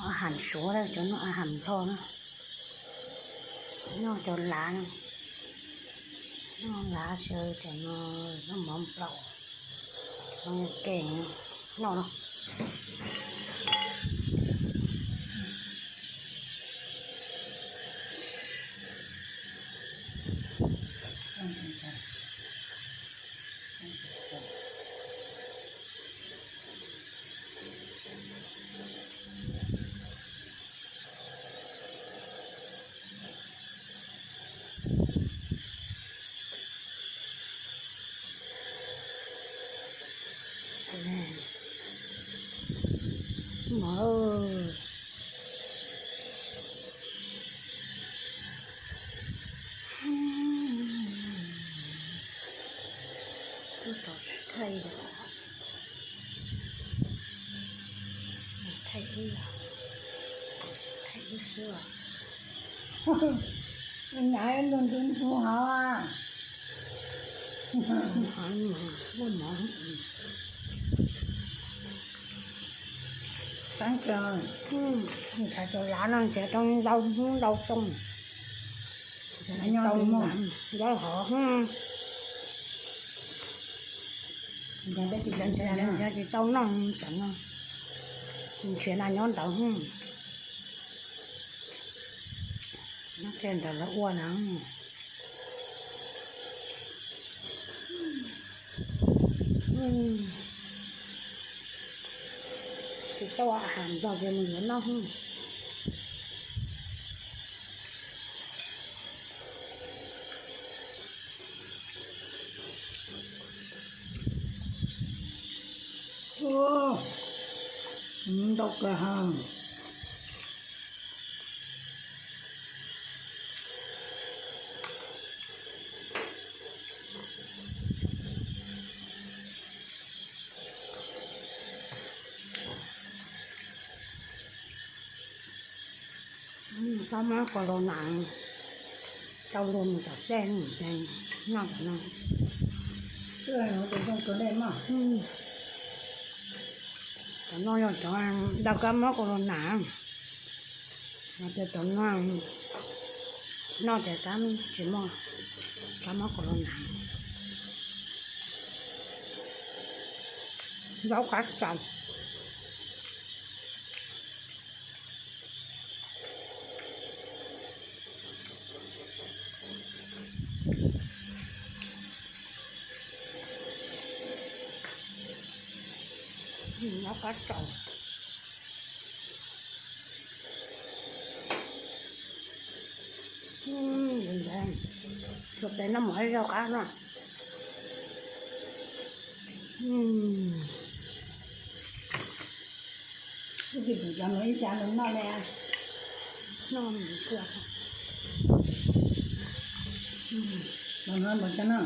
Ham suav, cov no ham nplho na, noj cov lav, noj lav sawv cov no, noj mov nplaum, kees noj no. Thaij, thaij ib, thaij ib xwb. Nyav ntxhua ntxhua hov. Thaij cov lav no nrhiav tau ntau hnub ntau xyoo. Nyob tau hov, nrhiav tsis tau noj, nrhiav tsis tau noj, nrhiav na nyob ntawd. Nyob kiag ntawd lawv ua na. Tsis tau ham nrog ces mus yuav noj. Ntau kawg ha. Tau mob corona, tau luag mus tom tej noj cov no. Cov no yog cov daug kab mob corona, cov no noj ces tsis muaj kab mob corona. Zaub qab tsaus. Zaub qab tsaus. Suav pem no muaj ib zaub qab no. Ib xav noj ne. Noj no, no, no.